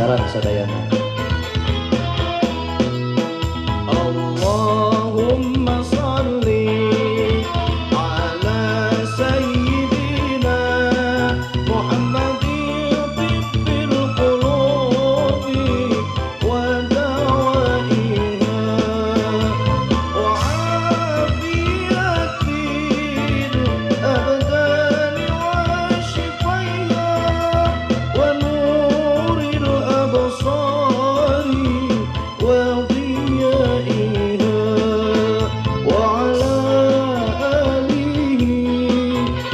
sareng sadayana. Allahumma shalli ala sayyidina Muhammadin tibbil qulubi wa dawaiha wa afiyatil abdani wa shifaiha wa nuril absari wa ضيائها وعلى آله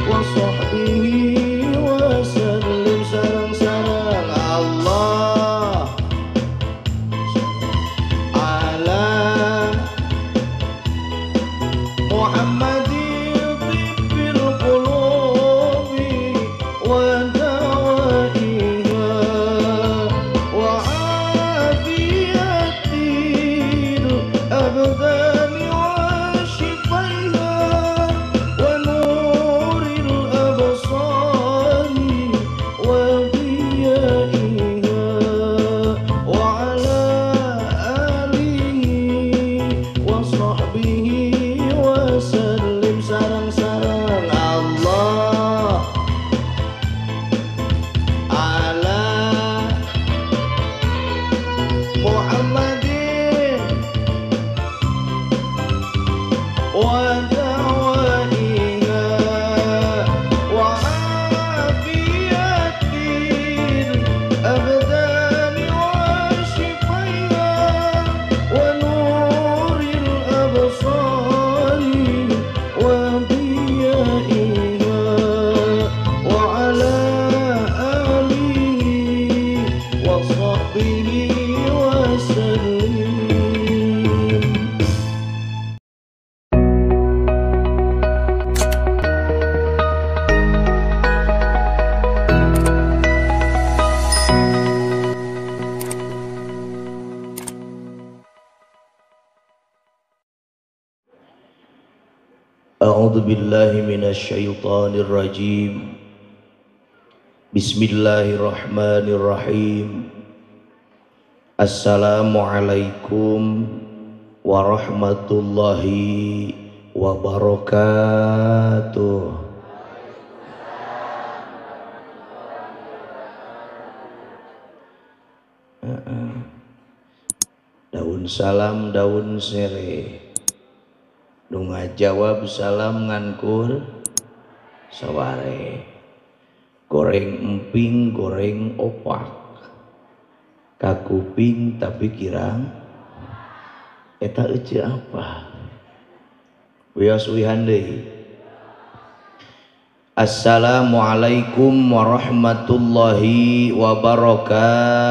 وصحبه وسلم. Sarang-sarang Allah ala Muhammadin tibbil qulubi wa dawaiha wa afiyatil abdani wa shifaiha wa nuril absari wa ضيائها wa ala alihi wa sahbihi wa sallim. Sarang-sarang Allah ala Muhammadin wa dawaiha wa afiyatil abdani wa shifaiha wa nuril absari wa ضيائها wa ala alihi wa sahbihi wa sallim. A'udzu billahi minasyaitonir rajim. Bismillahirrahmanirrahim. Assalamualaikum warahmatullahi wabarakatuh. Daun salam daun sereh, nu ngajawab salam ngankur saware, goreng emping goreng opak, kakuping tapi kirang eta ece apa. Wios wihan deui. Assalamualaikum warahmatullahi wabarakatuh.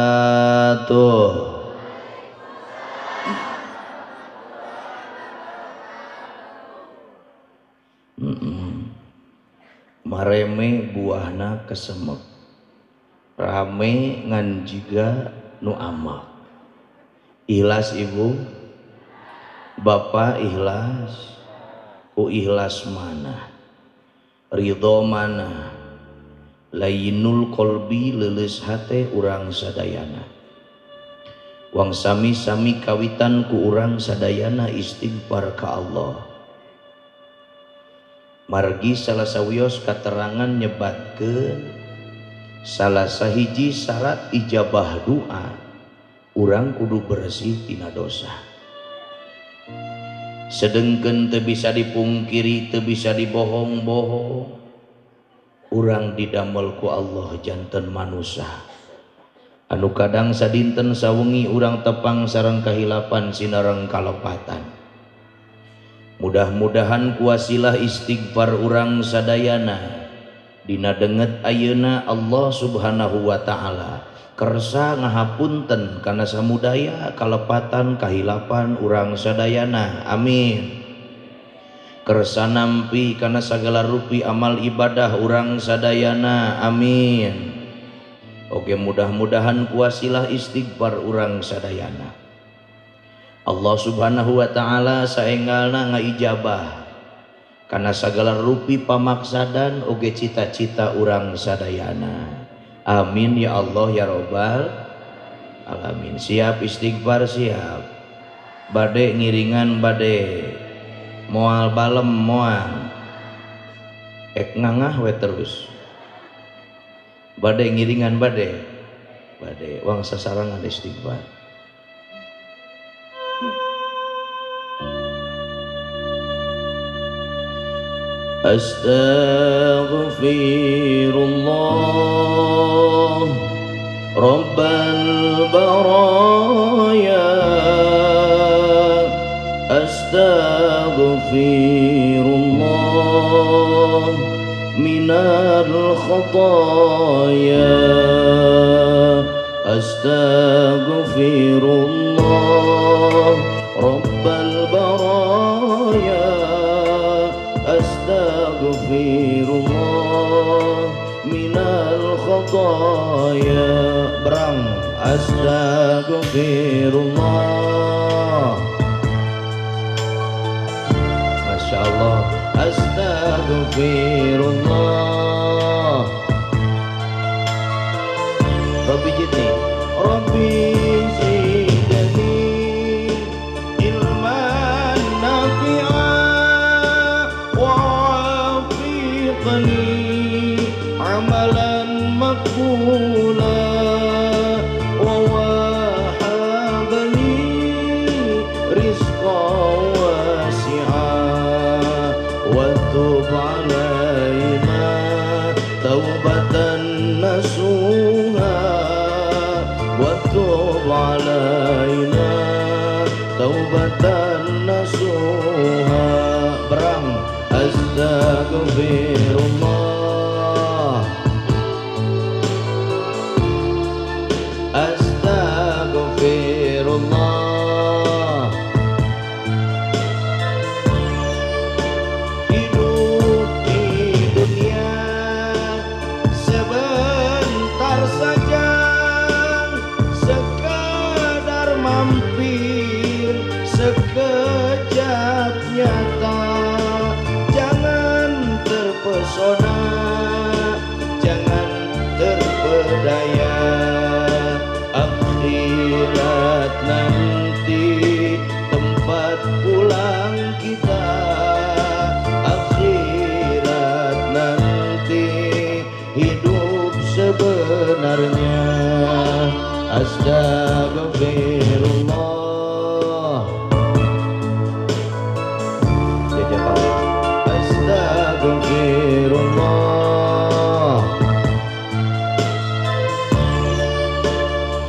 Mareme buahna kesemek, rame ngan jiga nu amak. Ikhlas ibu, bapak ikhlas, ku ikhlas mana, ridho mana, lainul kolbi leuleus hate urang sadayana. Wang sami-sami kawitan ku urang sadayana istighfar ka Allah. Margi salah sawios katerangan nyebatkeun salah sahiji syarat ijabah doa urang kudu bersih tina dosa. Sedengkeun teu bisa dipungkiri, teu bisa dibohong-bohong, urang didamel ku Allah janten manusa anu kadang sadinten sawengi urang tepang sareng kahilapan sinareng kalepatan. Mudah-mudahan kuasilah istighfar urang sadayana dina denget ayeuna Allah Subhanahu wa ta'ala kersa ngahapunten kana samudaya kalepatan kahilapan urang sadayana. Amin. Kersa nampi kana sagala rupi amal ibadah urang sadayana. Amin. Oke, mudah-mudahan kuasilah istighfar urang sadayana Allah Subhanahu wa ta'ala saenggalna ngaijabah kana sagala rupi pamaksadan oge cita-cita urang sadayana. Amin ya Allah ya robbal. alamin. Siap istighfar siap. Bade ngiringan bade. Moal balem moal. Ek ngangah we terus. Bade ngiringan bade. Bade wang sasarangan istighfar. Astaghfirullah Rabbal baraya, astaghfirullah minal khataya, astaghfirullah Rabbal baraya, astaghfirullah minal khataya. Berang astaghfirullah. Masya Allah. Astaghfirullah. Rabbi jidni, Rabbi zidni ilman nafi'a wa'afiqni amalan maqbula wa wahabli rizqan wasi'a wa tub alaina taubatan nasuha, wa tub alaina taubatan nasuha. Berang astaghfirullah, astaghfirullah. Hidup di dunia sebentar saja, sekadar mampir, sekejap nyata. Jangan terpesona, jangan terpedaya, akhirat nanti tempat pulang kita, akhirat nanti hidup sebenarnya. Astaghfirullah, astaghfirullah.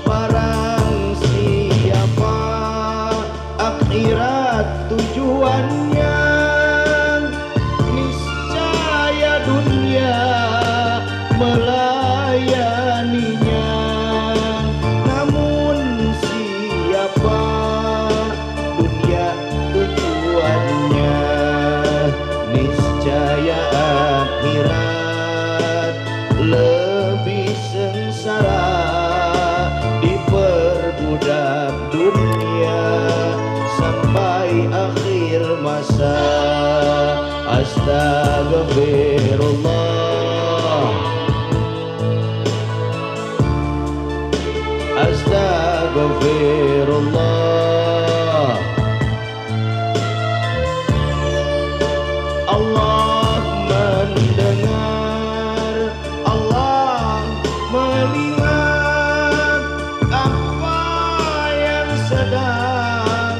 Barang siapa akhirat tujuannya, niscaya dunia melayaninya. Namun siapa dunia tujuannya, niscaya akhirat lebih sengsara, diperbudak dunia sampai akhir masa. Astaghfirullah, astaghfirullah. Allah mendengar, Allah melihat apa yang sedang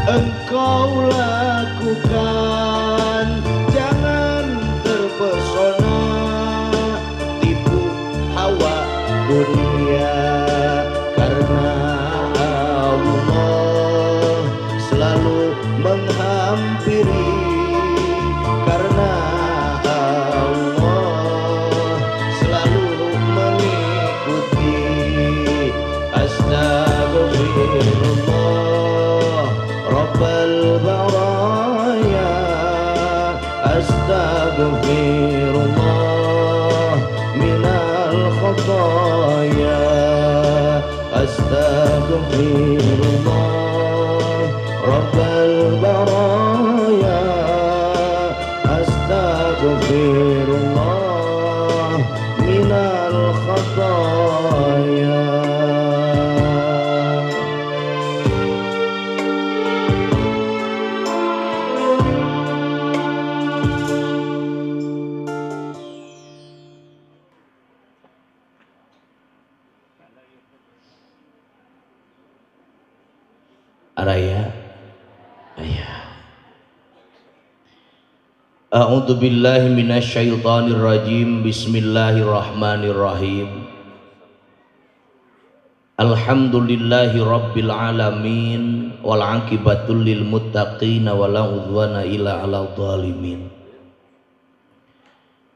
engkau lakukan. Jangan terpesona, tipu hawa dunia, karena Allah selalu menghampiri, karena Allah selalu mengikuti. Astaghfirullah Rabbal baraya, astaghfirullah minal khataya, astaghfirullah Rabbal baraya, astaghfirullah minal khataya. Araya aya. A'udzu billahi minasyaitonir rajim. Bismillahirrahmanirrahim. Alhamdulillahi rabbil alamin wal aqibatul lil muttaqin wala udwana illa 'alal zalimin.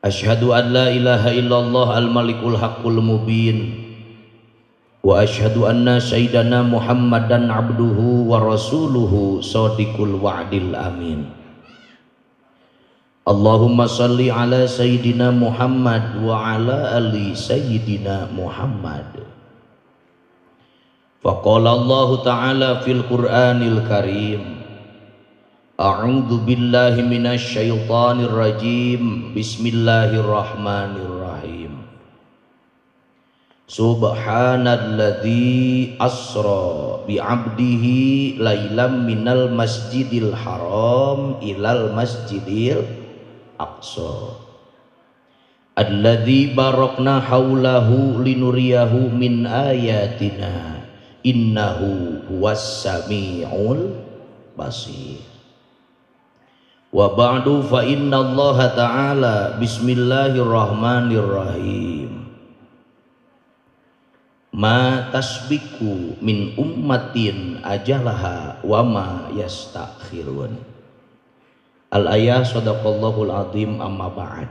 Asyhadu an la ilaha illallah al malikul haqqul mubin wa asyhadu anna sayyidana Muhammadan abduhu wa rasuluhu shadiqul wa'dil amin. Allahumma salli ala sayyidina Muhammad wa ala ali sayyidina Muhammad. Faqala Allah ta'ala fil Qur'anil Karim. A'udzu billahi minasyaitonir rajim. Bismillahirrahmanirrahim. Subhanalladzi asra bi 'abdihi lailam minal masjidil haram ilal masjidil aqsa alladzi barakna haulahu linuriyahu min ayatina innahu huwas samiul basir. Wa ba'du fa innallaha ta'ala bismillahirrahmanirrahim. Ma tasbiku min ummatin ajalaha wa ma yastakhirun. Al-ayah sadaqallahul azim amma ba'd.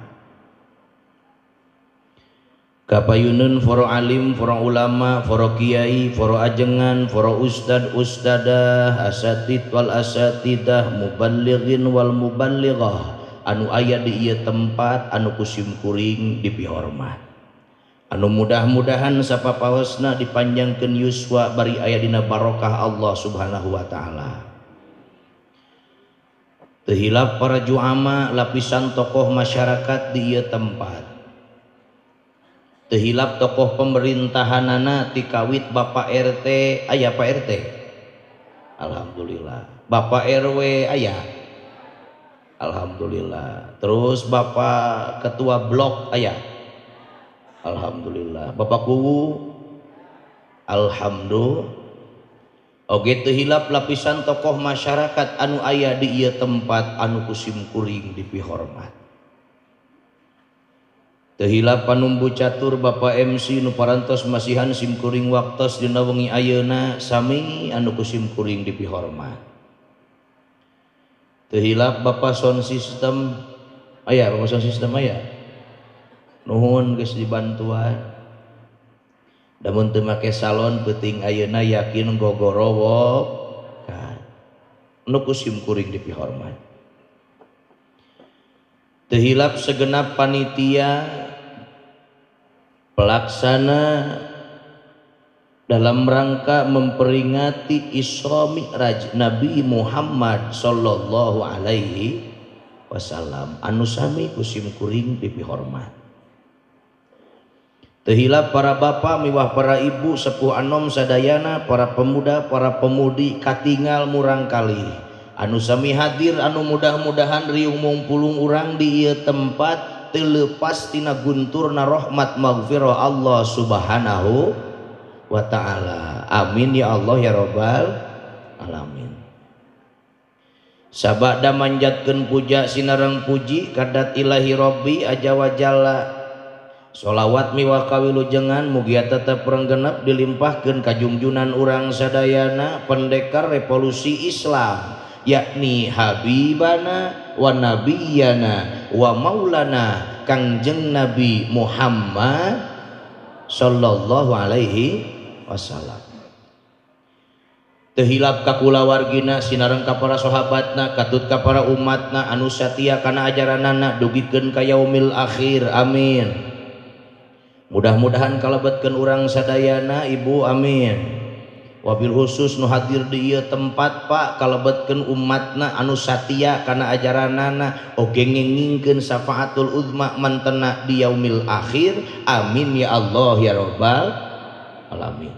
Kapayunun para alim, para ulama, para kiai, para ajengan, para ustad ustadah, asatid wal asatidah, muballighin wal muballighah anu aya di ieu tempat anu kusim kuring dipihormat. Anu mudah-mudahan sapapaosna dipanjangkeun yuswa bari aya dina barokah Allah Subhanahu wa taala. Teu hilap para juama lapisan tokoh masyarakat di ieu tempat. Teu hilap tokoh pemerintahanana tikawit Bapak RT aya Pak RT. Alhamdulillah. Bapak RW aya. Alhamdulillah. Terus Bapak Ketua Blok aya. Alhamdulillah. Bapak Kuwu alhamdulillah. Oge teu hilap lapisan tokoh masyarakat anu aya di ieu tempat anu kusim kuring dipihormat. Teu hilap panumbu catur Bapak MC nu parantos masihan simkuring waktos dina wengi ayeuna sami anu kusim kuring dipihormat. Teu hilap Bapak sound system aya, Bapak sound system aya. Nuhun geus dibantuan. Damun teu make salon peuting ayeuna yakin gogorowok kan. Nu kusim kuring dipihormat. Teu hilap segenap panitia pelaksana dalam rangka memperingati Isra Mi'raj Nabi Muhammad sallallahu alaihi wasallam anu sami kusim kuring dipihormat. Teu hilap para bapak miwah para ibu sepuh anom sadayana para pemuda para pemudi katingal murangkalih anu sami hadir anu mudah-mudahan riung mungpulung urang di ieu tempat teu leupas tina gunturna rahmat maghfirah Allah Subhanahu wa taala. Amin ya Allah ya rabbal alamin. Sabada manjatkeun puja sinareng puji kadat ilahi rabbi aja wa jalla. Sholawat miwah kawilujengan mugia tetep renggenep dilimpahkeun ka junjunan urang sadayana pendekar revolusi Islam yakni habibana wa nabiyana wa maulana Kangjeng Nabi Muhammad sallallahu alaihi wasallam. Teu hilap ka kulawargina sinareng ka para sahabatna katut ka para umatna anu satia kana ajaranana dugikeun ka yaumil akhir. Amin. Mudah-mudahan kalebetkeun urang sadayana ibu. Amin. Wabil khusus nu hadir di ieu tempat Pak kalebetkeun umatna anu satia kana ajaranana oge ngengingkeun syafaatul uzma mantena di yaumil akhir. Amin ya Allah ya rabbal alamin.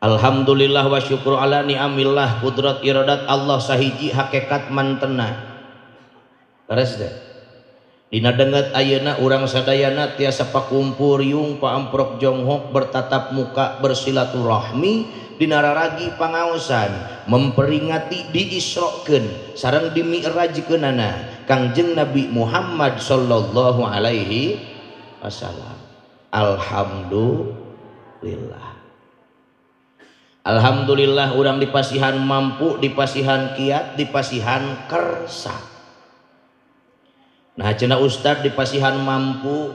Alhamdulillah wa syukur ala ni'amillah kudrat iradat Allah sahiji hakikat mantena. Leres deh. Dina denget ayeuna urang sadayana tiasa pakumpul riung paamprok jonghok bertatap muka bersilaturahmi dina raragi pangaosan memperingati diisrokeun sareng dimi'rajkeunana Kangjeng Nabi Muhammad sallallahu alaihi wasallam. Alhamdulillah. Alhamdulillah urang dipasihan mampu, dipasihan kiat, dipasihan kersa. Nah cenah ustad dipasihan mampu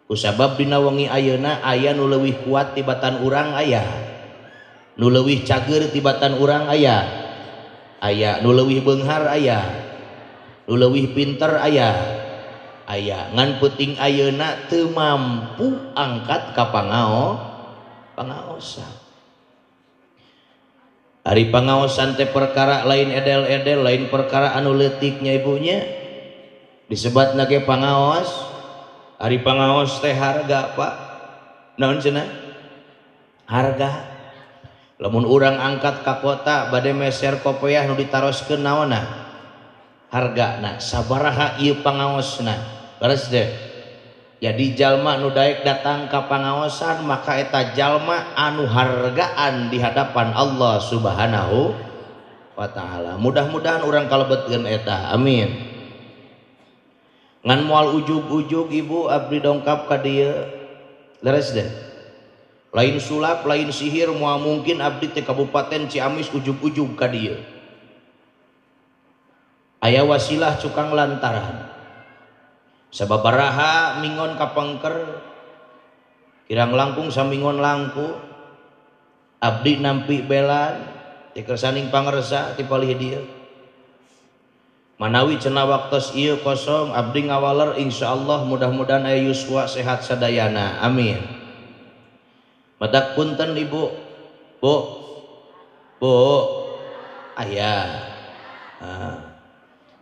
kusabab dina wengi ayeuna aya nu leuwih kuat tibatan urang aya, nu leuwih cager tibatan urang aya, aya nu leuwih beunghar aya, nu leuwih pinter aya, aya ngan peuting ayeuna teu mampu angkat ka pangaosan. Ari pangaosan teh perkara lain edel-edel, lain perkara anu leutiknya ibunya. Disebat nage pangaos, ari pangaos teh harga pak, naon cenah? Harga. Lamun urang angkat ka kota bade meser kopeah nu ditaroskeun naonna? Hargana sabaraha ieu pangaosna? Leres deh. Jadi jalma nu daek datang ka pangaosan maka eta jalma anu hargaan di hadapan Allah Subhanahu wa taala. Mudah-mudahan urang kalebetkeun eta. Amin. Ngan moal ujug-ujug ibu abdi dongkap ka dieu. Leres deh. Lain sulap, lain sihir, moal mungkin abdi teh Kabupaten Ciamis ujug-ujug ka dieu. Aya wasilah cukang lantaran. Sababaraha mingon kapengker kirang langkung samingon langkung abdi nampi belan ti kersaning pangersa ti palih dieu. Manawi cenah waktos ieu kosong abdi ngawaler insyaallah mudah-mudahan aya yuswa sehat sadayana. Amin. Matak punten ibu. Bu. Bu. Aya.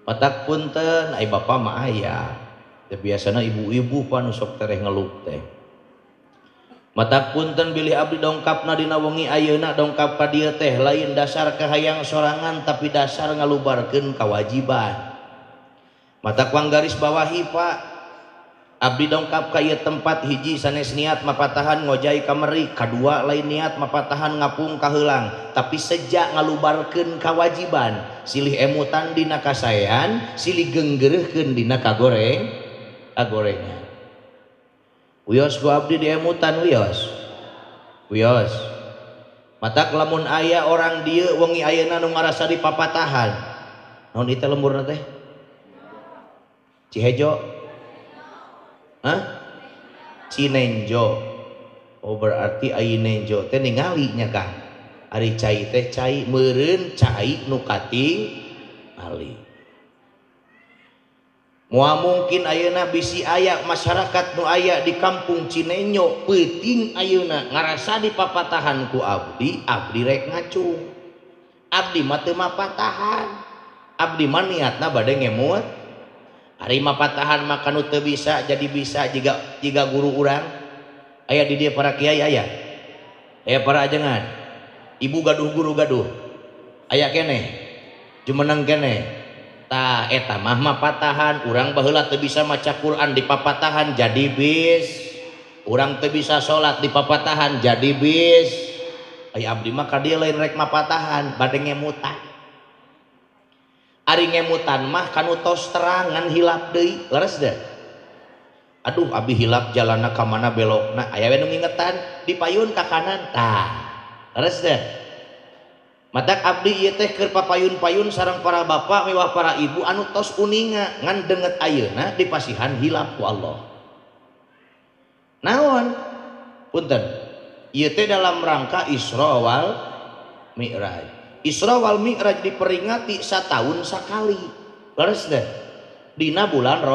Matak punten ai bapa mah aya. Teh biasana ibu-ibu pan sok tereh ngelup teh. Matak punten bilih abdi dongkapna dina wengi ayeuna dongkap ka dieu teh lain dasar kahayang sorangan tapi dasar ngalubarkeun kawajiban. Matak wang garis bawahi Pak, abdi dongkap ka ieu tempat hiji sanes niat mapatahan ngojai kameri, kadua lain niat mapatahan ngapung kaheulang, tapi sejak ngalubarkeun kawajiban, silih emutan dina kasaean, silih genggereuhkeun dina kagoreng kagorengan. Wios ku abdi diemutan wios. Wios. Matak lamun aya orang dieu wengi ayeuna nu ngarasa dipapatahan. Naon ieu teh lemburna teh? Cihejo. Hah? Cinenjo. Oh berarti ai nenjo teh ningali nya Kang. Ari cai teh cai meureun cai nu katingali. Moal mungkin ayeuna bisi aya masyarakat nu aya di kampung Cinenyo peuting ayeuna ngarasa dipapatahan ku abdi, abdi rek ngacung. Abdi mah teu mapatahan. Abdi mah niatna bade ngemut. Ari mapatahan mah kanu teu bisa jadi bisa jiga guru urang. Aya di dieu para kiai aya. Aya para ajengan. Ibu gaduh guru gaduh. Aya keneh. Jumeneng keneh. Tah eta mah mapatahan urang baheula teu bisa maca Quran dipapatahan jadi bis, urang teu bisa salat dipapatahan jadi bis. Ai abdi mah ka dieu lain rek mapatahan bade ngemutan. Ari ngemutan mah kanu tos terang ngan hilap deui, leres deh. Aduh abi hilap jalanna ka mana belokna, aya we nu ngingetan dipayun ka kanan tah. Leres deh. Matak abdi ieu teh keur papayun-payun sareng para bapak miwah para ibu anu tos uninga ngan denget ayeuna dipasihan hilap ku Allah. Naon? Punten. Ieu teh dalam rangka Isra wal Mi'raj. Isra wal Mi'raj diperingati satahun sakali. Leres teh. Dina bulan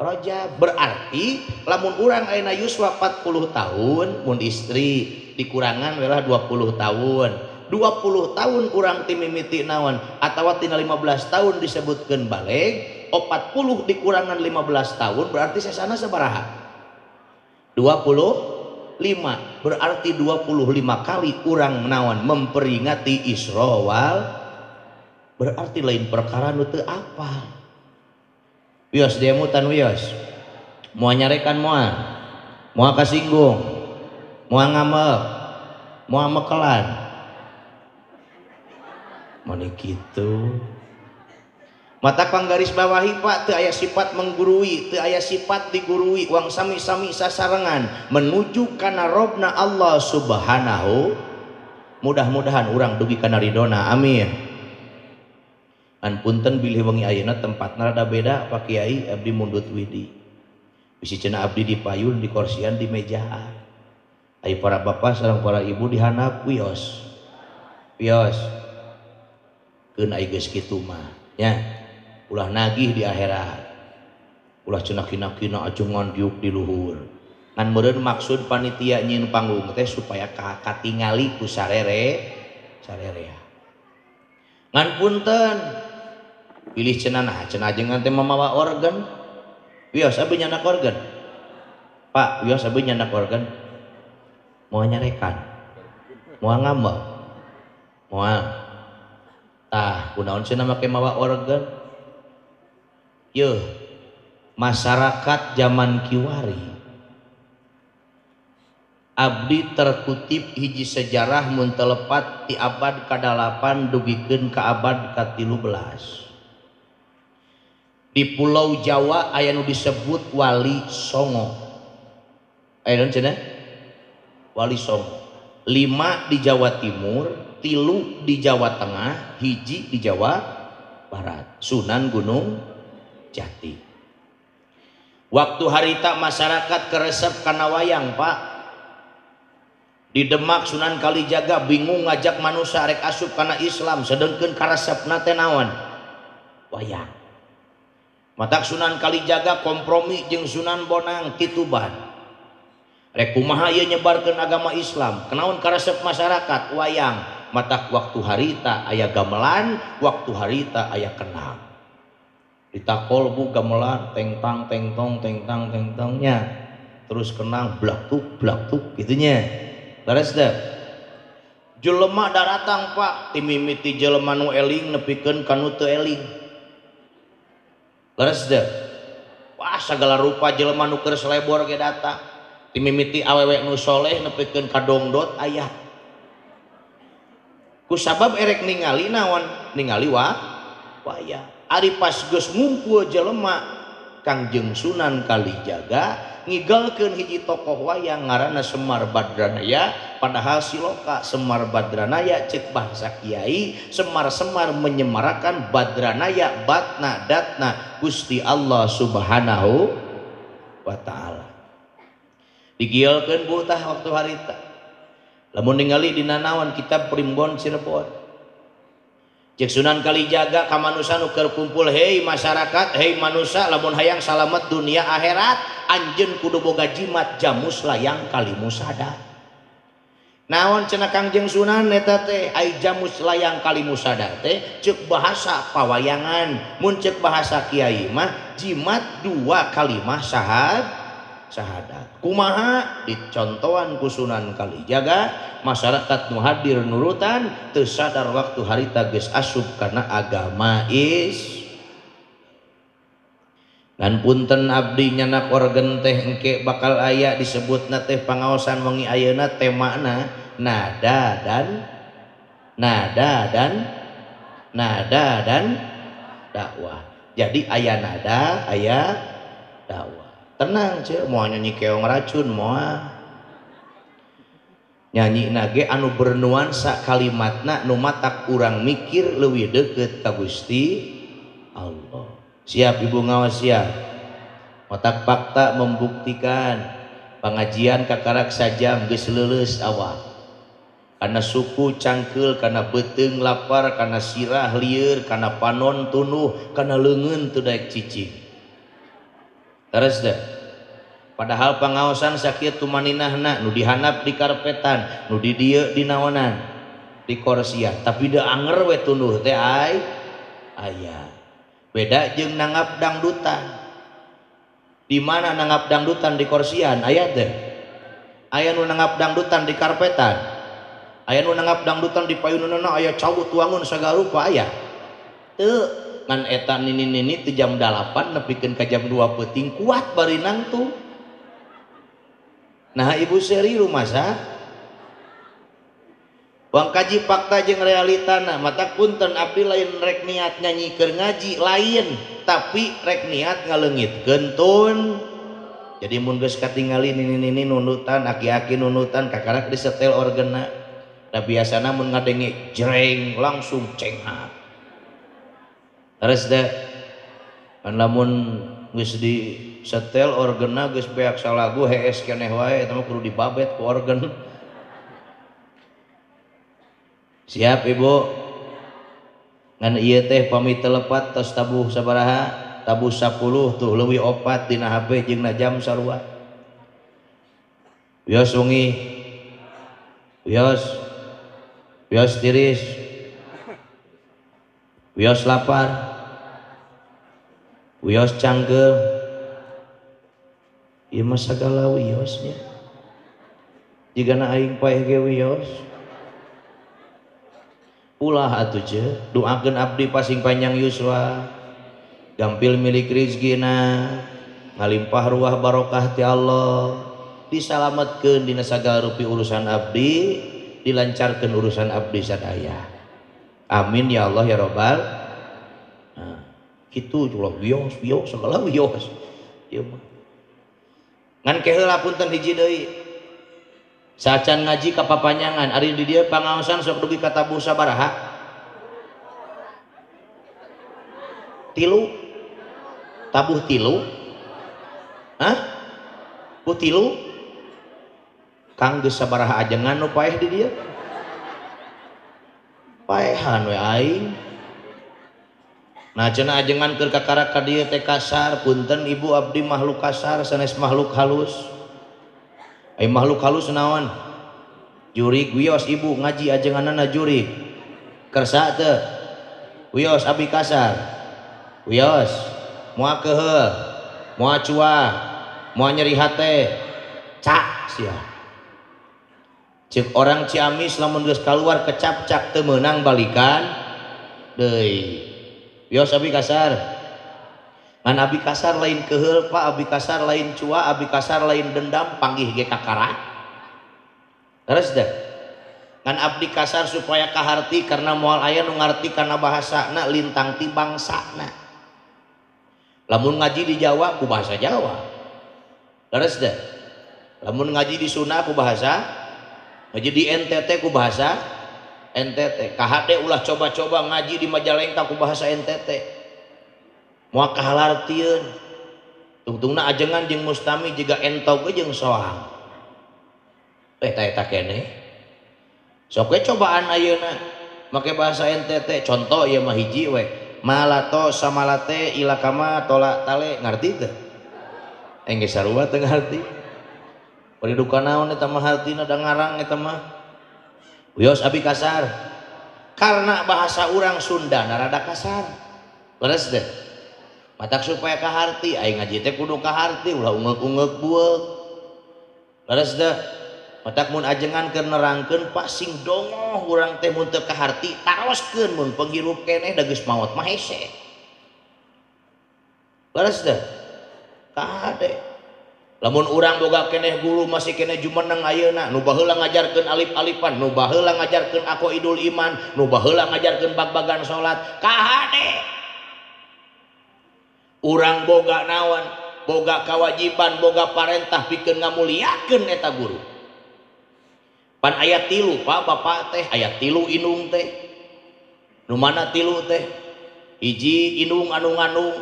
Rajab. Berarti lamun urang ayeuna yuswa 40 tahun mun istri dikurangan welah 20 tahun. 20 tahun urang ti mimiti naon atawa tina 15 tahun disebutkeun baleg, 40 dikurangan 15 tahun berarti sesana sabaraha? 25. Berarti 25 kali urang naon memperingati Isra wal, berarti lain perkara nu teu apal. Wios diemutan wios. Moal nyarekan moal. Moal kasinggung. Moal ngamek. Moal mekelan. Mani kitu. Mata panggaris bawahi Pak, teu aya sifat menggurui, teu aya sifat digurui, wang sami-sami sasarengan menuju kana Robna Allah Subhanahu. Mudah-mudahan urang dugi kana ridona, amin. An punten bilih wengi ayeuna tempatna rada beda Pak Kiai, abdi mundut widi. Bisi cenah abdi di payun, di korsian, di mejaan. Ai para bapak sareng para ibu di handap wios. Wios. Keun ai geus kitu mah, nya. Ulah nagih di akhirat, ulah cenah kina-kina ajengan diuk di luhur. Ngan meureun maksud panitia nyieun panggung teh supaya katingali ku sarere sarerea. Ngan punten pilih cenah nah cenah ajengan teh mamawa organ. Wios abdi nyandak organ. Pak, wios abdi nyandak organ. Moal nyarekan. Moal ngambek. Moal. Tah, kunaon cenah make mawa organ? Yeuh, masyarakat zaman kiwari abdi terkutip hiji sejarah mun telepat ti abad ka-8 dugikeun ka abad ka-13. Di Pulau Jawa aya nu disebut Wali Songo. Aya naon cenah? Wali Songo. 5 di Jawa Timur, 3 di Jawa Tengah, 1 di Jawa Barat. Sunan Gunung Jati. Waktu harita masyarakat keresep kana wayang, Pak. Di Demak Sunan Kalijaga bingung ngajak manusia rek asup kana Islam, sedengkeun karesepna teh naon? Wayang. Matak Sunan Kalijaga kompromi jeung Sunan Bonang ti Tuban. Rek kumaha ieu nyebarkeun agama Islam? Kenaon karesep masyarakat? Wayang. Matak waktu harita aya gamelan, waktu harita aya kenang. Ditakol bu gamelan tengtang tengtong tengtang tengtongnya terus kenang blaktuk blaktuk gitunya. Leres deh. Jelema daratang Pak, timimiti jelema nu eling nepikeun ka nu teu eling. Leres deh. Wah sagala rupa jelema nu keur selebor ge datang. Timimiti awewe nu soleh nepikeun ka dongdot aya. Ku sabab erek ningali naon? Ningali wa wayang. Ari pas geus ngumpul jelema Kangjeng Sunan Kalijaga ngigalkeun hiji tokoh wayang ngaranna Semar Badranaya, padahal siloka Semar Badranaya cek bahasa kiai semar-semar menyemarakan Badranaya batna datna Gusti Allah Subhanahu wa taala. Digialkeun bu tah waktu harita. Lamun ningali dina naon kitab Primbon Cirebon. Cek Sunan Kalijaga ka manusa nu keur kumpul, hei masyarakat, hei manusa, lamun hayang salamet dunia akhirat anjeun kudu boga jimat jamus layang kalimusada. Naon cenah Kangjeng Sunan eta teh? Ai jamus layang kalimusada teh ceuk bahasa pawayangan, mun ceuk bahasa kiai mah jimat dua kalimah syahadat. Kumaha dicontohan ku Sunan Kalijaga, masyarakat nu hadir nurutan teu sadar waktu harita geus asup kana agama is. Dan punten abdi nyanak organ teh engke bakal aya disebutna teh pangaosan wengi ayeuna temana nada dan nada dan nada dan dakwah. Jadi aya nada, aya dakwah. Tenang ce, mau nyanyi keong racun, mau nyanyi nage anu bernuansa kalimatna nu matak urang mikir leuwih deukeut ka Gusti Allah. Siap ibu ngawas siap. Otak fakta membuktikan pengajian kakarak sajam geus leuleus awak. Karena suku cangkeul, karena beuteung lapar, karena sirah lieur, karena panon tunuh, karena leungeun teu daek cicing. Terus deh. Padahal pangaosan sakieu tumaninahna nu dihandap di karpetan, nu di dieu di naonan, di korsian, tapi da anger we tunduh teh ai aya. Beda jeung nanggap dangdutan. Di mana nanggap dangdutan di korsian aya teh? Aya nu nanggap dangdutan di karpetan. Aya nu nanggap dangdutan di payunanna aya cawut wangun sagala rupa aya. Teu. Ngan eta nini-nini teu jam 8 nepikeun ka jam 2 peuting kuat bari nangtung. Nah ibu seri rumasa. Wang kaji fakta jeung realitana mata punten abdi lain rek niat nyanyi keur ngaji lain tapi rek niat ngaleungitkeun tun. Jadi mun geus katingali nini-nini nundutan aki-aki nundutan kakarak disetel orgena. Da biasana mun ngadenge jreng langsung cenghak. Terus deh kan lamun geus disetel orgena geus beak salagu hees keneh wae eta mah kudu dibabet ku organ. Siap ibu ngan ieu teh pamit telepat tos tabuh sabaraha tabuh 10 tuh leuwih 4 dina HP jeung na jam sarua. Wios wengi wios wios tiris wios lapar wios cangkeul ieu mah sagala wiosnya jigana aing paeh ge wios. Ulah atuh je doakeun abdi pasing panjang yuswa gampil milik rizkina ngalimpah ruah barokah ti Allah disalametkeun dina sagala rupi urusan abdi dilancarkeun urusan abdi sadaya amin ya Allah ya robbal. Nah kitu ulah wios wios sagala wios ieu mah ngan keheula punten hiji deui sacan ngaji ka papanjangan ari di dieu pangaosan sok dugi ka tabuh sabaraha tilu tabuh tilu hah bu tilu kang geus sabaraha ajengan nu paeh di dieu paehan we aing. Nah cenah ajengan keur kakara ka dieu teh kasar punten ibu abdi makhluk kasar sanes makhluk halus. Ai makhluk halus naon? Jurig wios ibu ngaji ajenganana jurig. Kersa teu? Wios abi kasar. Wios moal keuheul, moal cuah, moal nyeri hate. Cak sia. Ceuk orang Ciamis lamun geus kaluar kecapcak teu meunang balikan deui. Wios abi kasar. Ngan abi kasar lain keuheul pak, abi kasar lain cua, abi kasar lain dendam, panggih ge kakara. Terus dah. Ngan abdi kasar supaya kaharti karena moal aya nu ngarti kana bahasana lintang ti bangsana. Lamun ngaji di Jawa ku bahasa Jawa. Terus dah. Lamun ngaji di Sunda ku bahasa, ngaji di NTT ku bahasa NTT. KHD ulah coba-coba ngaji di Majalengka ku bahasa NTT. Moal kahalartieun tungtungna ajengan jeung mustami jiga entog ge jeung soang eta eta keneh sok we cobaan ayeuna make bahasa NTT contoh ieu mah hiji we malato samalate ilakama tola tale ngarti teu enggeus sarua teu ngarti bari duka naon eta mah hartina da ngarang eta mah wios abi kasar karena bahasa urang Sunda rada kasar leres deh. Matak supaya kaharti aing ngaji teh kudu kaharti ulah ungeuk-ungeuk bueuk. Leres teh. Matak mun ajengan keur nerangkeun pak sing dongoh urang teh mun teu kaharti taroskeun mun penghirup keneh da geus maot mah hese. Leres teh. Kahade. Lamun urang boga keneh guru masih keneh jumeneng ayeuna nu baheula ngajarkeun alif-alifan, nu baheula ngajarkeun aqaidul iman, nu baheula ngajarkeun bag-bagan salat, kahade. Urang boga naon, boga kewajiban, boga parentah pikeun ngamuliakeun eta guru. Pan aya tilu pak bapak teh, aya tilu indung teh. Nu mana tilu teh? Hiji indung anu ngandung,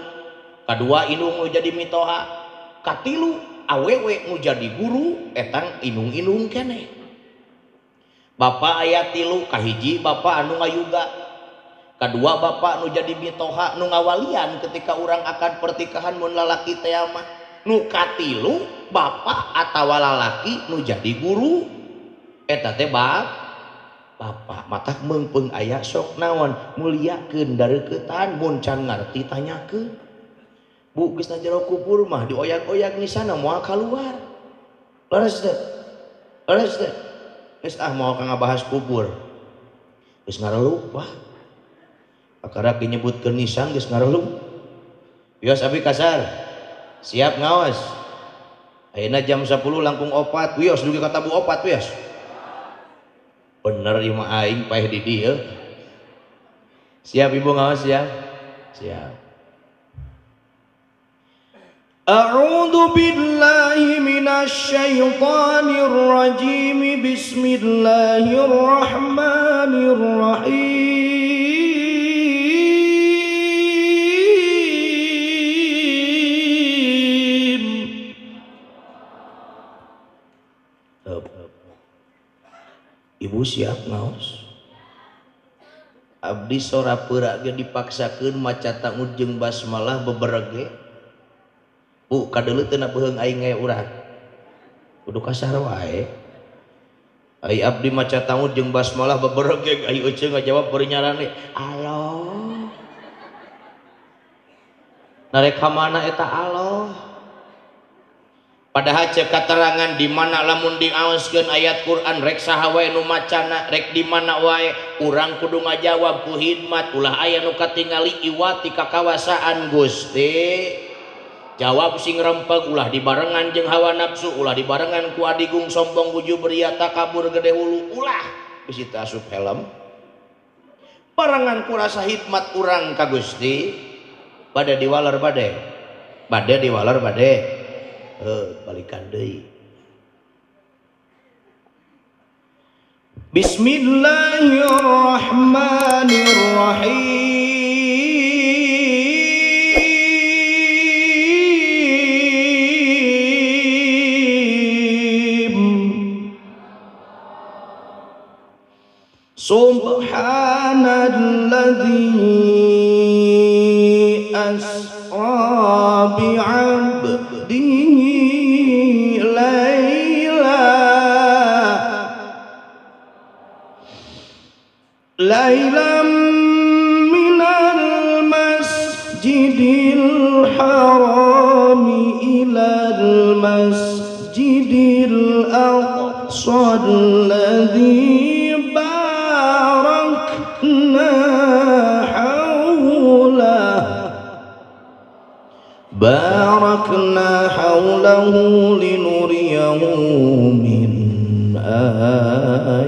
kadua indung nu jadi mitoha, katilu awewe nu jadi guru etang indung-indung keneh. Bapak aya tilu, kahiji bapak anu ngayuga. Kedua bapak nu jadi mitoha nu ngawalian ketika orang akan pertikahan mun lalaki teh mah. Nu katilu bapak atawa lalaki nu jadi guru eta teh bapak matak meungpeung aya sok naon muliakeun dareuketan mun can ngarti tanyakeun. Bu geus na jero kubur mah dioyak-oyak nisana moal kaluar. Leres teh. Leres teh. Geus ah moal ka ngabahas kubur. Geus ngarelup wah. Kakara nyebutkeun nisan geus ngarelung. Wios abi kasar. Siap ngaos. Ayeuna jam 10 langkung 4, wios dugi ka tabu 4 wios. Bener ieu mah aing paeh di dieu. Siap ibu ngaos siap? Siap. A'udzu billahi minasyaitonir rajim. Bismillahirrahmanirrahim. Ibu siap ngaos? Abdi sora peurak ge dipaksakeun maca tangud jeung basmalah beberege. Bu, kadeuleu teu na beuheung aing ngae urang. Kudu kasar wae. Ai abdi maca tangud jeung basmalah beberege ai euceung ngajawab bari nyarane. Allah. Narek ka mana eta Allah? Padahal cek katerangan di mana lamun diaoskeun ayat Quran rek saha wae nu macana, rek di mana wae urang kudu ngajawab ku hikmat, ulah aya nu katingali iwati kakawasaan Gusti. Jawab sing rempeg ulah dibarengan jeung hawa nafsu, ulah dibarengan ku adigung sombong wujud beria takabur gede hulu, ulah bisi teu asup helm. Barengan ku rasa hikmat urang ka Gusti, bade diwaler bade. Bade diwaler bade. Balikan deui. Bismillahirrahmanirrahim. Subhanalladzi asra bi'abdihi laila lailan minal masjidil harami ilal masjidil aqsa alladzi barakna hawlahu linuriyahu min ayatina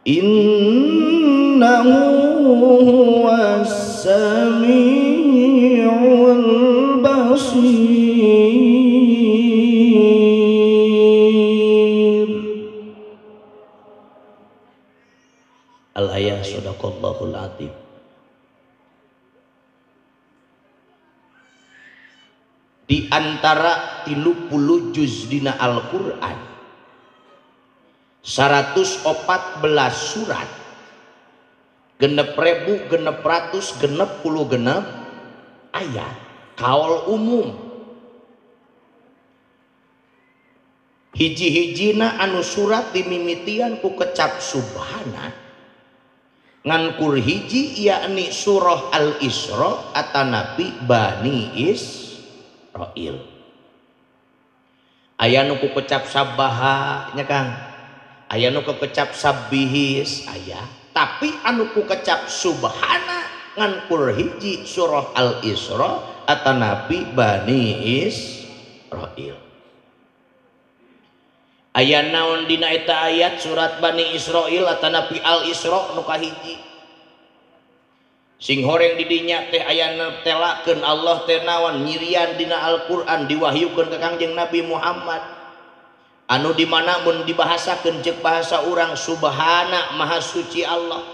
innahu huwas samiul basir. Al-ayah sadaqallahul azim. Di antara 30 juz dina Al-Qur'an 114 surat 6.666 ayat kaul umum. Hiji-hijina anu surat dimimitian ku kecap subhana ngan kur hiji yakni surah Al-Isra atanapi Bani Israil. Aya nu ku kecap sabaha nya Kang, aya nu ku kecap sabihis aya, tapi anu ku kecap subhana ngan kur hiji surah Al-Isra atanapi Bani Israil. Aya naon dina eta ayat surat Bani Israil atanapi Al-Isra nu kahiji. Sing horeng di dinya teh aya telakeun Allah teh naon nyirian dina Al-Qur'an diwahyukeun ka Kangjeng Nabi Muhammad. Anu di mana mun dibahasakeun ceuk bahasa urang subhana maha suci Allah.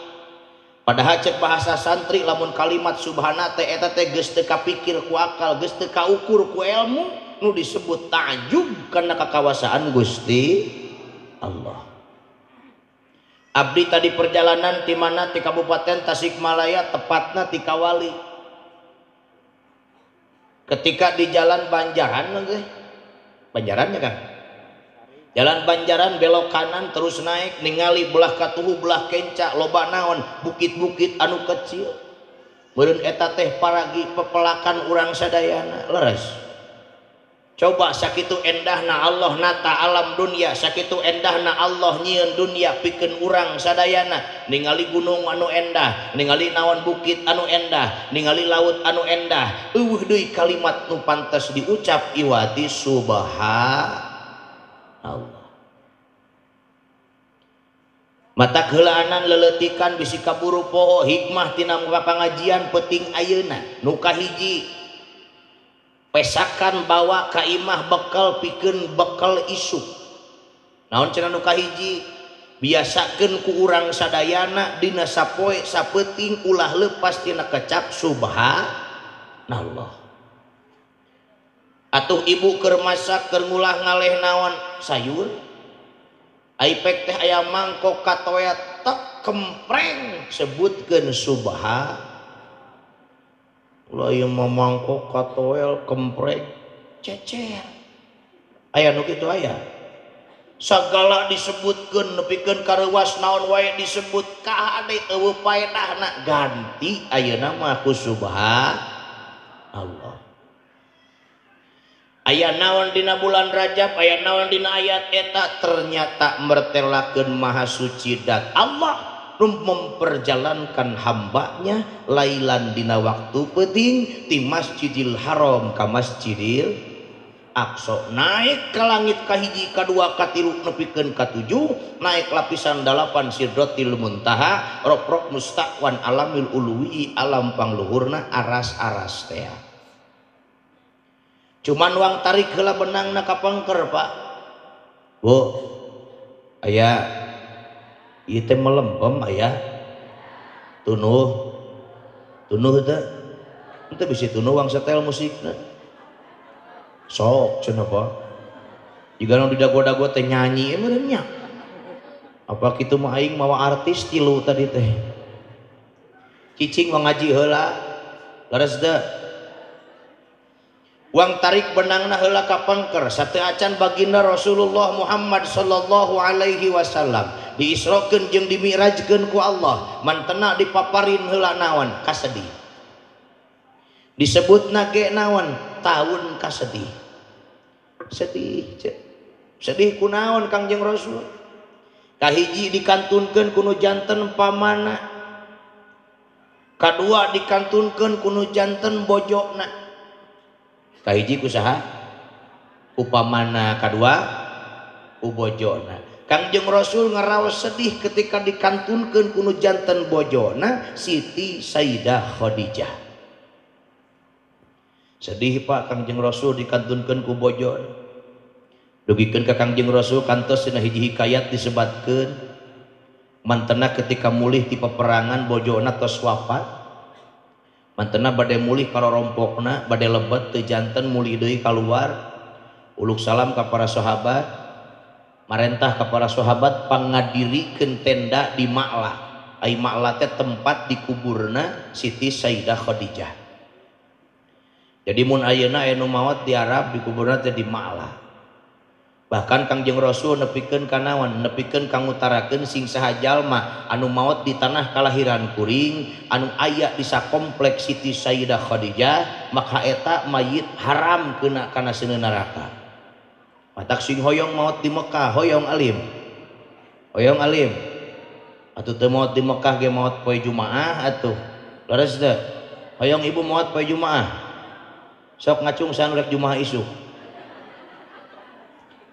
Padahal ceuk bahasa santri lamun kalimat subhana teh eta teh geus teu kapikir ku akal, geus teu kaukur ku ilmu, nu disebut ta'jub karena kakawasaan Gusti Allah. Abdi tadi perjalanan di mana di Kabupaten Tasikmalaya, tepatnya di Kawali. Ketika di jalan Banjaran, Banjarannya kan? Jalan Banjaran belok kanan terus naik, ningali belah katuhu belah kenca, loba naon, bukit-bukit anu kecil. Meureun eta teh paragi pepelakan urang sadayana, leres. Coba sakitu endahna Allah nata alam dunia, sakitu endahna Allah nyieun dunia pikeun urang sadayana, ningali gunung anu endah, ningali naon bukit anu endah, ningali laut anu endah, eueuh deui kalimat nu pantes diucap iwati subhanallah. Mata keulaanan leleutikan bisi kaburu poho hikmah tina pangajian peuting ayeuna nu kahiji pesakan bawa ka imah bekal pikeun bekal isuk. Naon cenah nu kahiji biasakeun ku urang sadayana dina sapoe sapeuting ulah leupas tina kecap subhanallah. Atuh ibu keur masak keur ngulah ngaleh naon sayur aipek teh aya mangkok katoya tek kempreng sebutkeun subha. Ulah ieu mah mangkok katoel kempreng cecer. Aya nu kitu aya. Sagala disebutkeun nepikeun kareuwas naon wae disebut kahade eueuh paedahna ganti ayeuna mah ku subhanallah. Aya naon dina bulan Rajab, aya naon dina ayat eta ternyata mertelakeun maha suci dat Allah nu memperjalankan hambanya lailan dina waktu peuting ti Masjidil Haram ka Masjidil Aqsa naik ke langit kahiji kadua katilu nepikeun katujuh naik lapisan 8 Sidratil Muntaha roprok mustakwan alamil uluwi alam pangluhurna aras-aras teh. Cuman wang tarik heula benangna ka pengker Pak. Bu, aya ieu teh melempem aya. Tunuh. Tunuh teh. Teu bisi tunuh wang setel musikna. Sok cenah Pak. Jiga nu di dago-dago teh nyanyi meureun nya. Apa kitu mah aing mawa artis tilu tadi teh. Cicing wang ngaji heula. Leres teu? Wang tarik benangna heula ka pengker sateu acan baginda Rasulullah Muhammad sallallahu alaihi wasallam diisrokeun jeung dimi'rajkeun ku Allah mantena dipaparin heula naon kasedih disebutna ge naon taun kasedih sedih sedih kunaon Kangjeng Rasul kahiji dikantunkeun ku nu janten pamana kadua dikantunkeun ku nu janten bojona. Kahiji ku saha? Ku pamana, kadua ku bojona. Kangjeng Rasul ngaraos sedih ketika dikantunkeun ku nu janten bojona Siti Sayyidah Khadijah. Sedih Pak Kangjeng Rasul dikantunkeun ku bojona. Dugikeun ka Kangjeng Rasul kantos dina hiji hikayat disebatkeun mantena ketika mulih ti peperangan bojona tos wafat. Mantena bade mulih karorompokna bade lebet teu janten mulih deui kaluar uluk salam ka para sahabat marentah ka para sahabat pangadirikeun tenda di Ma'la. Ai Ma'la teh tempat dikuburna Siti Sayyidah Khadijah. Jadi mun ayeuna aya nu maot di Arab dikuburna teh di Ma'la. Bahkan Kangjeng Rasul nepikeun ka naon nepikeun ka ngutarakeun sing saha jalma anu maot di tanah kalahiran kuring anu aya di sakompleks Siti Sayyidah Khadijah maka eta mayit haram kena kana seuneu neraka. Matak sing hoyong maot di Mekah hoyong alim. Hoyong alim. Atuh teu maot di Mekah ge maot poe Jumaah atuh. Leres teu? Hoyong ibu maot poe Jumaah. Sok ngacung san rek Jumaah isuk.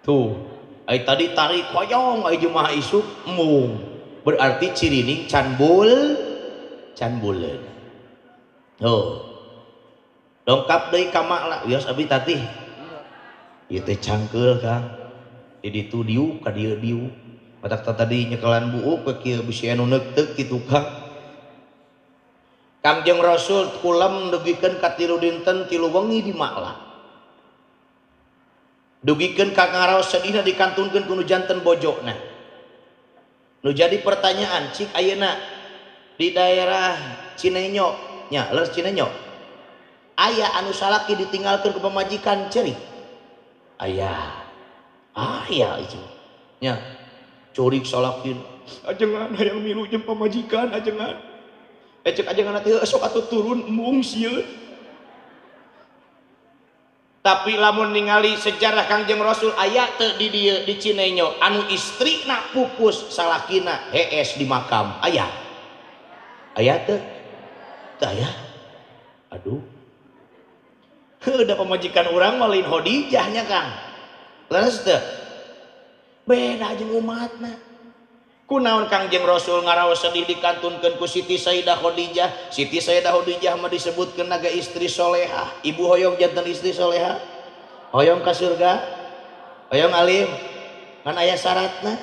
Tuh, ai tadi tarik hoyong ai Jumaah isuk mung. Berarti cirining can buleun. Tuh. Dongkap deui ka Ma'la, wios abi tatih. Ieu teh cangkeul Kang. Di ditu diuk ka dieu diuk. Matak tadi nyekelan buuk ke kieu bisi anu neukteuk kitu Kang. Kangjeng Rasul kulem dugikeun ka 3 dinten 3 wengi di Ma'la. Dugikeun ka ngaraos sedihna dikantunkeun ku nu janten bojona. Nu jadi pertanyaan cik ayeuna di daerah Cinenyo nya leres Cinenyo aya anu salaki ditinggalkeun ku pamajikan ceurik. Aya. Aya itu. Nya curik salakin ajengan hayang milu jeung pamajikan ajengan. Cek ajengan teh sok atuh turun embung sieun. Tapi lamun ningali sejarah Kangjeng Rasul aya teu di dieu di Cinenyo anu istrina pupus salakina hees di makam aya. Aya teu? Teu aya. Aduh. Heuh da pamajikan urang mah lain Khadijah nya Kang. Leres teu? Beda jeung umatna. Kunaon Kangjeng Rasul ngaraos sedih dikantunkeun ku Siti Sayyidah Khadijah. Siti Sayyidah Khadijah mah disebutkeun naga istri solehah. Ibu hoyong janten istri solehah? Hoyong ka surga? Hoyong alim? Kan aya syaratna?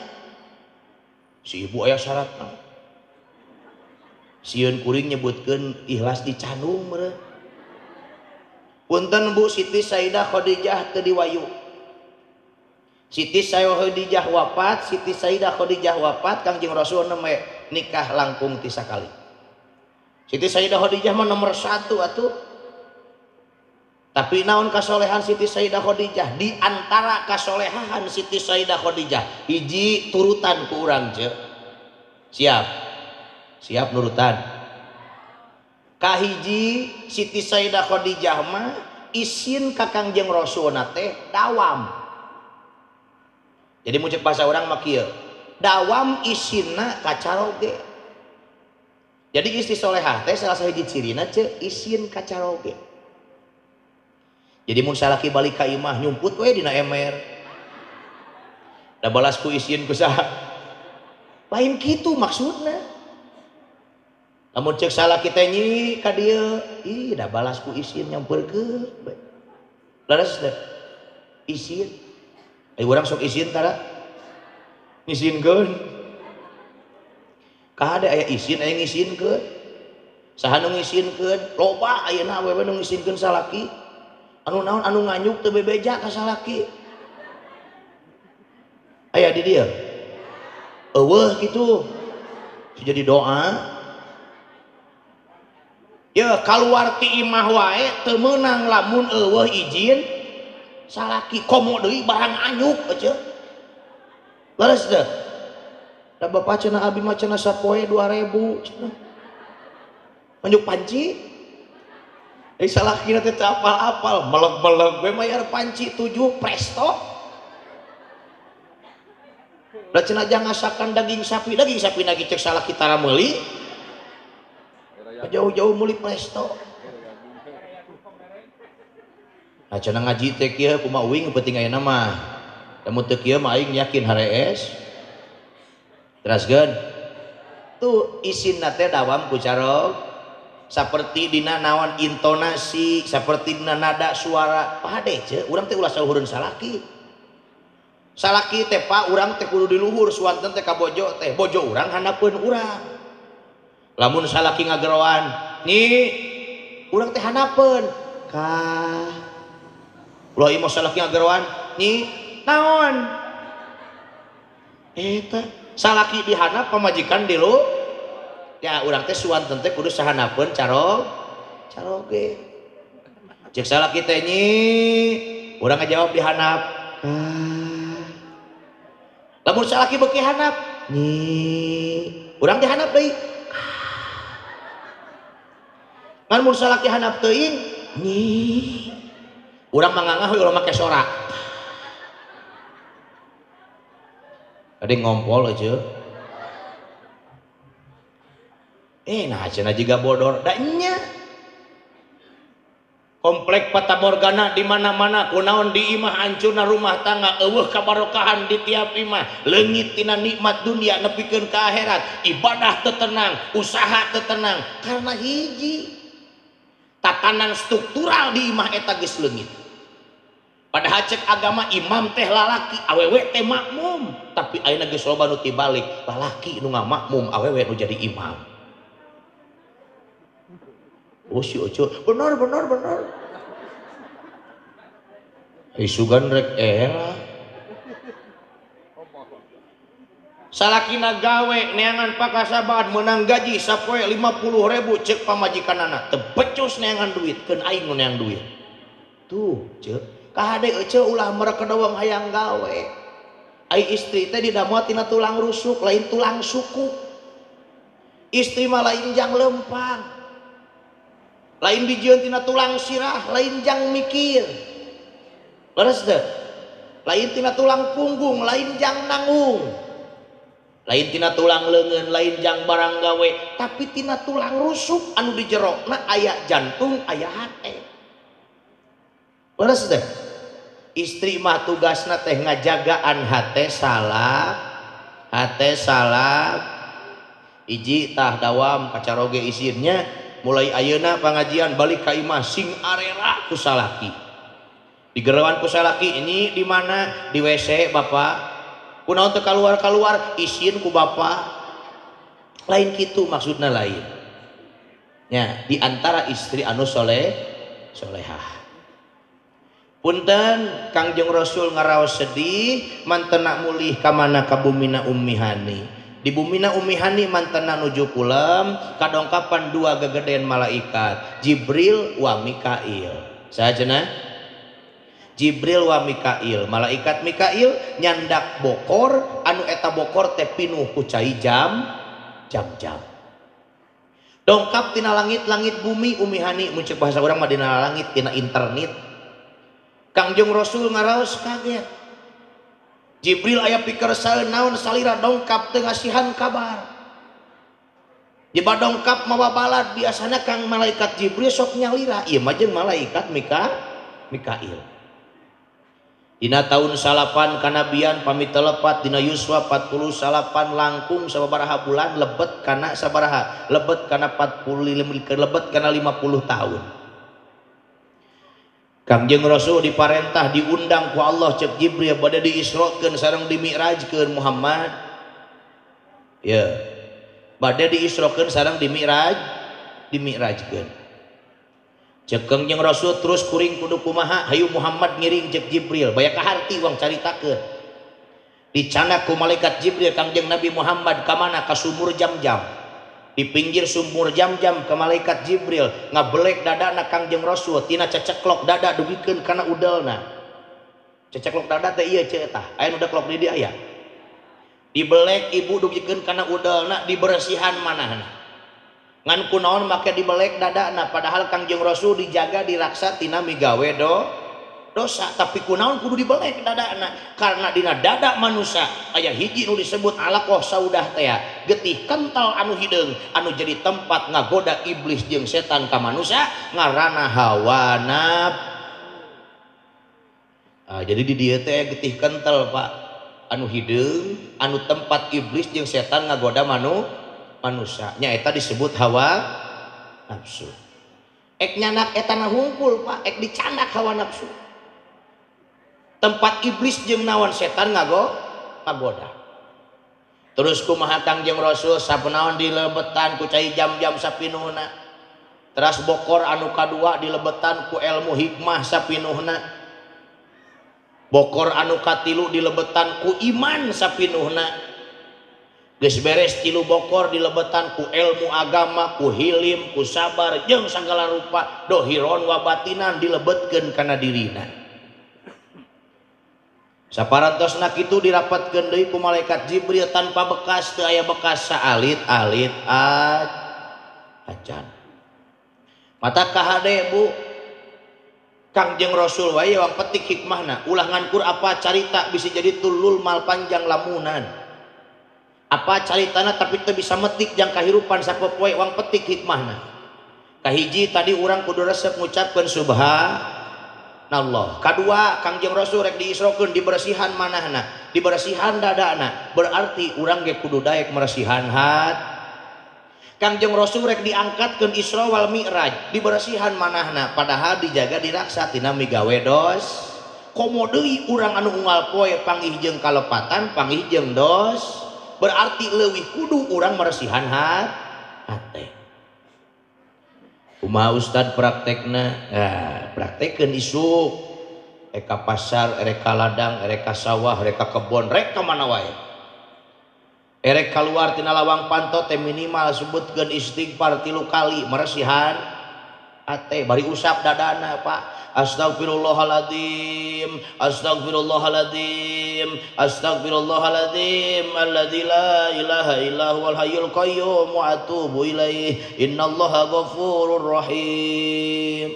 Si ibu aya syaratna. Sieun kuring nyebutkeun ikhlas dicandung meureun. Punten Bu, Siti Sayyidah Khadijah teu diwayu. Siti Sayyidah Khadijah wafat, Siti Sayyidah Khadijah wafat, Kangjeng Rasul nembe nikah langkung ti sakali. Siti Sayyidah Khadijah mah nomor 1 atuh. Tapi naon kasolehan Siti Sayyidah Khadijah? Di antara kasolehan Siti Sayyidah Khadijah, hiji turutan ku urang ce. Siap. Siap nurutan. Kahiji Siti Sayyidah Khadijah mah isin ka Kangjeng Rasul teh dawam. Jadi mun cek bahasa urang mah kieu, dawam isinna kacaroge. Jadi istri solehah teh salah sahiji cirina ce isin kacaroge. Jadi mun salaki balik ka imah nyumput we dina emer. Da balas ku isin ku saha? Lain kitu maksudna. Lamun cek salaki teh nyi ka dieu, ih da balas ku isin nyamperkeun we. Leres teh? Isin. Ayo urang sok isin tara ngisinkeun. Kahade aya isin aya ngisinkeun. Saha nu ngisinkeun? Loba ayeuna awewe nu ngisinkeun salaki. Anu naon anu nganyuk teu bebeja ka salaki. Aya di dieu. Eueuh kitu. Jadi doa. Ye kaluar ti imah wae teu meunang lamun eueuh izin salaki, komo deui barang anyuk aja. Leres teu? Da bapak cenah abi mah cenah sapoe 2000 cenah. Anyuk panci. Eh salakina teh teu apal-apal, meleg-meleg we mayar panci 7 presto. Da cenah jangasakan daging sapi nagi cek salaki tara meuli. Jauh-jauh meuli presto. Nah cenah ngaji teh kieu kumaha uing penting ayeuna mah. Lamun teu kieu mah aing yakin harees. Teraskeun. Tuh isinna teh dawam ku carog. Saperti dina naon intonasi, saperti dina nada suara. Pade ce, urang teh ulah saluhureun salaki. Salaki teh pak urang teh kudu diluhur suanten teh ka bojo teh. Bojo urang handapeun urang. Lamun salaki ngageroan, nyi urang teh handapeun. Ka ulah ieu salaki ngageroan nyi naon eta salaki dihandap pamajikan di lu ya urang teh suanten teh kudu sahanapeun carog caroge cek salaki teh nyi urang ngajawab dihandap lamun salaki beuki handap nyi urang dihandap deui ngan mun salaki handap teuing nyi urang mangangah we ulah make sora. Tadi ngompol aja. Nah cenah jiga bodor da nya. Komplek Fata Morgana di mana-mana kunaon di imah hancurna rumah tangga eueuh kabarokahan di tiap imah leungit tina nikmat dunia nepikeun ka akhirat ibadah teu tenang usaha teu tenang karena hiji tatanan struktural di imah eta geus leungit. Padahal cek agama imam teh lalaki, awewe teh makmum. Tapi ayeuna geus loba nu tibalik, lalaki nu ngamakmum, awewe nu jadi imam. Oh si Oco, benar benar benar. Isugan rek era. Salakina gawe neangan pakasaban menang gaji sapoe 50.000 cek pamajikanana teu becus neangan duit keun aing nu neang duit. Tuh cek kahade ece ulah merekedeweng hayang gawe. Ai istri teh didamel tina tulang rusuk lain tulang suku. Istri mah lain jang lempang. Lain dijieun tina tulang sirah lain jang mikir. Leres teu? Lain tina tulang punggung, lain jang nanggung, lain tina tulang leungeun, lain jang barang gawe, tapi tina tulang rusuk anu di jerona aya jantung, aya hate. Leres teh? Istri mah tugasna teh ngajagaan hate salah, hate salah. Iji tah dawam kacaroge isinnya mulai ayeuna pangajian balik ka imah sing arera ku salaki. Digeroan ku salaki ini di mana? Di WC bapak. Kunaon teu kaluar-kaluar isin ku bapak. Lain kitu maksudna lain. Nya di antara istri anu soleh solehah. Punten Kangjeng Rasul ngaraos sedih mantena mulih ka mana ka bumina Ummi Hani. Di bumina Ummi Hani mantena nuju kulem kadongkapan dua gegeden malaikat Jibril wa Mikail. Saha cenah? Jibril wa Mikail. Malaikat Mikail nyandak bokor anu eta bokor teh pinuh ku cai jam jam-jam. Dongkap tina langit-langit bumi Ummi Hani mun ceuk bahasa urang mah dina langit tina internet. Kangjeng Rasul ngaraos kaget. Jibril aya pikersal naon salira dongkap teu ngasihan kabar. Jeba dongkap mawa balad biasana kang malaikat Jibril sok nyalira, ieu mah jeung malaikat Mikail. Dina tahun salapan kanabian pamit telepat dina yuswa 49 langkung sababaraha bulan lebet kana sabaraha lebet kana 45 lebet kana 50 tahun. Kangjeng Rasul diparentah diundang ku Allah cek Jibril bade diisrokeun sareng dimi'rajkeun Muhammad. Ya. Bade diisrokeun sareng dimi'rajkeun. Cek Kangjeng Rasul terus kuring kudu kumaha hayu Muhammad ngiring cek Jibril baya kaharti wang caritakeun. Dicanak ku malaikat Jibril Kangjeng Nabi Muhammad ka mana ka sumur Jam-Jam. Di pinggir sumur Jam-Jam ke malaikat Jibril ngabelek dadana Kangjeng Rasul tina ceceklok dada dugikeun kana udelna. Ceceklok dada teh ieu ceu tah aya nu deklok di dieu aya. Dibelek ibu dugikeun kana udelna dibersihan manahna. Ngan kunaon make dibelek dadana padahal Kangjeng Rasul dijaga diraksa tina migawe dosa tapi kunaon kudu dibelek dadana karena dina dada manusia aya hiji nu disebut alaqah saudah teh getih kental anu hideung anu jadi tempat ngagoda iblis jeung setan ka manusia ngaranna hawa nafsu. Jadi di dieu teh getih kental Pak anu hideung anu tempat iblis jeung setan ngagoda manusia nyaeta disebut hawa nafsu. Ek nyanak eta na hungkul Pak ek dicandak hawa nafsu. Tempat iblis jeung naon setan ngagoda. Terus kumaha Kangjeng Rasul sapenaon dilebetan ku cai jam-jam sapinuhna. Teras bokor anu kadua dilebetan ku ilmu hikmah sapinuhna. Bokor anu katilu dilebetan ku iman sapinuhna. Geus beres tilu bokor dilebetan ku ilmu agama, ku hilim, ku sabar jeung sagala rupa dohiron wa batinan dilebetkeun kana dirina. Saparantosna kitu dirapatkeun deui ku malaikat Jibril tanpa bekas teu aya bekas saalit-alit acan. Mata kahade Bu Kangjeng Rasul wae wang petik hikmahna ulah ngankur apa carita bisa jadi tulul mal panjang lamunan. Apa caritana tapi teu bisa metik jang kahirupan sapopoe wang petik hikmahna. Kahiji tadi urang kudu resep ngucapkeun subhanallah. Kadua Kangjeng Rasul rek diisrokeun dibersihan manahna, dibersihan dadana, berarti urang ge kudu daek meresihan hat. Kangjeng Rasul rek diangkatkeun Isra wal Mi'raj, dibersihan manahna, padahal dijaga diraksa tina migawe dos. Komo deui urang anu unggal poe panggih jeung kalepatan, panggih jeung dos, berarti leuwih kudu urang meresihan hat hate. Kumaha Ustad praktekna? Nah, praktekkeun isuk. Rek ka pasar, rek ka ladang, rek ka sawah, rek ka kebon, rek ka mana wae. Erek kaluar tina lawang panto teh minimal sebutkeun istighfar 3 kali meresihan hate bari usap dadana Pak. Astagfirullahaladzim, astagfirullahaladzim, astagfirullahaladzim, alladzi la ilaha illa huwal hayyul qayyum wa atubu ilaih, innallaha ghafurur rahim.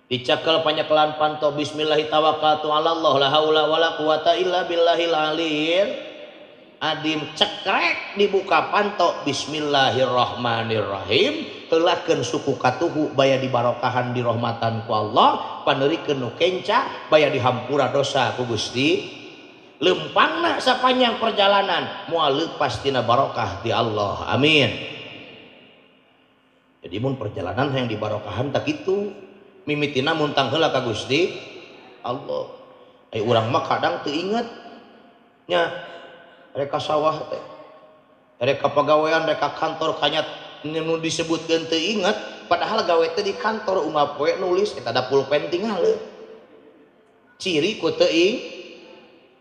Dicekel panyekelan panto bismillahi tawakkaltu ala Allah la haula wala quwata illa billahil aliyil adim. Cekrek dibuka panto bismillahirrahmanirrahim, heulakeun suku katuhu baya dibarokahan dirahmatan ku Allah, paneurikeun nu kenca baya dihampura dosa ku Gusti. Lempangna sapanjang perjalanan moal leupas tina barokah ti Allah. Amin. Jadi mun perjalanan yang dibarokahan tak kitu mimitina muntang heula ka Gusti Allah. Ai urang mah kadang teu inget nya, rek ka sawah teh, rek ka pagawean, rek ka kantor kanyat nu disebutkeun teu inget, padahal gawe teh di kantor unggal poe nulis eta da pulpen tingaleun. Ciri ku teu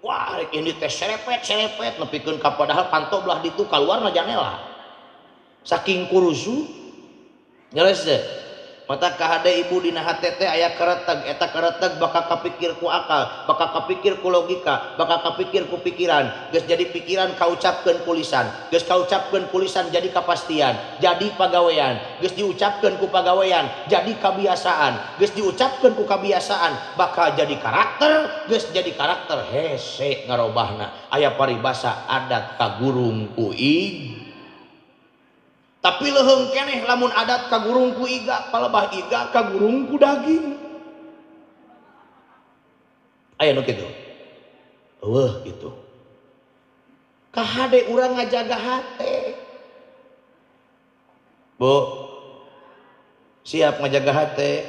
wah rek ini teh serepet-serepet nepikeun ka padahal panto belah ditu kaluarna janela. Saking kurusu nyeles teh. Mata kahade ibu dina hate teh aya kereteg, eta kereteg bakal kapikir ku akal, bakal kapikir ku logika, bakal kapikir ku pikiran. Geus jadi pikiran kaucapkeun ku lisan, geus kaucapkeun ku lisan jadi kapastian, jadi pagawean, geus diucapkeun ku pagawean jadi kabiasaan, geus diucapkeun ku kabiasaan bakal jadi karakter, geus jadi karakter hese ngarobahna. Aya paribasa adat kagurung ku ig. Tapi leuheung keneh lamun adat kagurung ku iga, palebah iga kagurung ku daging. Aya nu kitu. Eueuh kitu. Kahade urang ngajaga hate. Bu, siap ngajaga hate?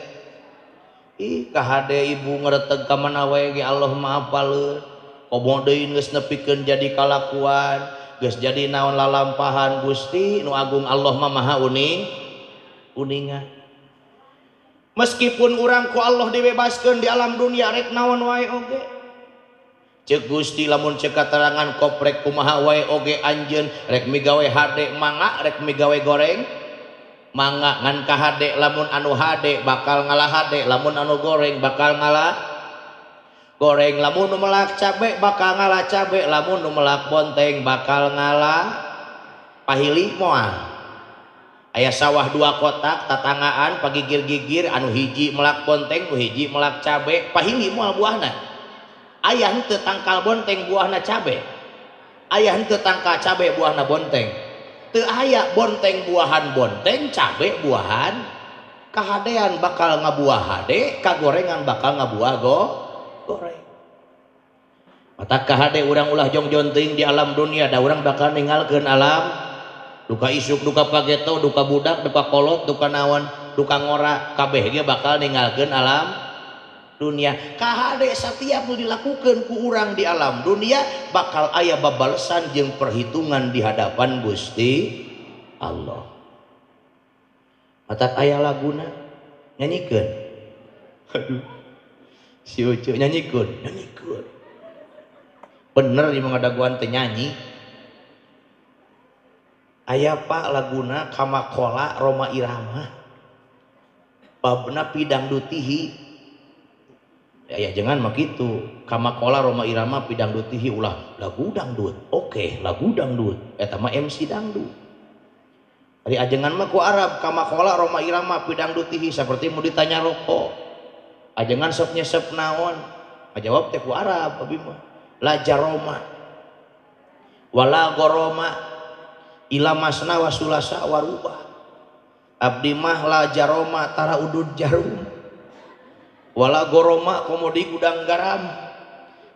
Ih, kahade ibu ngereteg ka mana wae ge Allah mah apaleun. Komo deui geus nepikeun jadi kalakuan. Geus jadi naon lalampahan Gusti nu agung Allah mah maha uning uninga. Meskipun urang ku Allah dibebaskeun di alam dunia rek naon wae oge. Ceuk Gusti lamun ceuk katerangan koprek kumaha wae oge anjeun rek migawe hade mangga rek migawe goreng mangga, ngan kahade lamun anu hade bakal ngalah hade, lamun anu goreng bakal ngalah goreng, lamun nu melak cabe bakal ngalah cabe, lamun nu melak bonteng bakal ngalah pahili moal. Aya sawah dua kotak tatanggaan pagigir-gigir, anu hiji melak bonteng, nu hiji melak cabe, pahili moal buahna. Aya henteu tangkal bonteng buahna cabe, aya henteu tangkal cabe buahna bonteng. Teu aya bonteng buahan bonteng, cabe buahan kahadean bakal ngabuah hade, kagorengan bakal ngabuah go goreng. Mata kahade urang ulah jongjon teuing di alam dunia, da urang bakal ninggalkeun alam duka isuk, duka pageto, duka budak, duka kolot, duka naon, duka ngora, kabeh ge bakal ninggalkeun alam dunia. Kahade satiap nu dilakukeun ku urang di alam dunia bakal aya babalesan jeung perhitungan di hadapan Gusti Allah. Mata aya laguna nyanyikeun. Aduh. Si Ucu nyanyikeun, nyanyikeun. Bener ieu ngadaguan teh nyanyi. Aya pak laguna Kamakola Roma Irama. Babna pidangdutihi. Ya jangan mah kitu. Kamakola Roma Irama pidangdutihi ulah lagu dangdut. Oke, lagu dangdut. Eta mah MC dangdut. Ari ajengan mah ku Arab Kamakola Roma Irama pidangdutihi seperti mau ditanya rokok. Ajengan sok nyesep naon? Ngajawab teh ku Arab abi mah. La jaroma wala goroma ila masna wa sulasa warubah. Abdi mah la jaroma tara udud jarum. Wala goroma komodi gudang garam.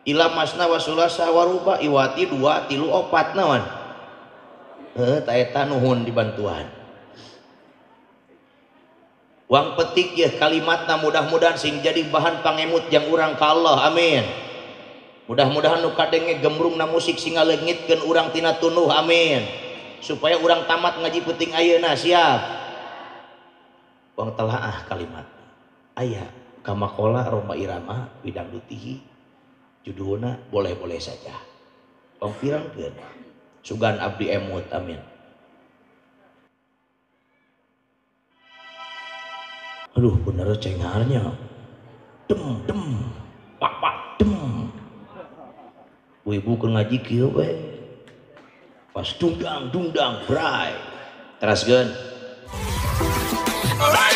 Ila masna wa sulasa warubah iwati 2 3 4 naon? Heuh ta eta nuhun dibantuan. Wang petik ya kalimatna mudah-mudahan sing jadi bahan pangemut yang urang ka Allah. Amin. Mudah-mudahan nu kadenge gemrungna musik sing ngaleungitkeun urang tina tunuh. Amin. Supaya urang tamat ngaji peuting ayeuna. Siap. Wang telaah kalimat. Aya Kamakola Roma Irama pidangdutihi judulna boleh-boleh saja. Wang pirangkeun. Sugan abdi emut. Amin. Aduh bener cengarnya. Dem dem pak pak dem. Ibu keur ngaji kieu we. Pas dungdang dungdang bray. Teraskeun. Alright.